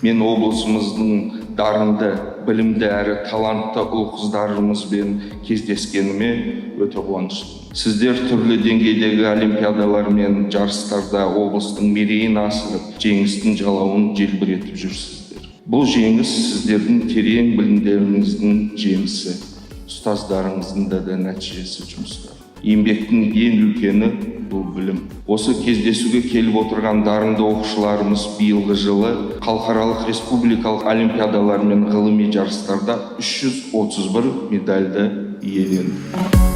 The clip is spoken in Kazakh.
Мен облысымыздың дарынды, білімді әрі талантты ұл-қыздарымызбен кездескеніме өте қуаныштымын. Сіздер түрлі деңгейдегі олимпиадалар мен жарыстарда облыстың мерейін асырып, жеңістің жалауын желбіретіп жүрсіздер. Бұл жеңіс сіздердің терең білімдеріңіздің жемісі, ұстаздарыңыздың да нәтижесі жұмыстар. Еңбектің ең үлкені бұл білім. Осы кездесуге келіп отырған дарынды оқушыларымыз биылғы жылы халықаралық, республикалық олимпиадалар мен ғылыми жарыстарда 331 медальді иеленді.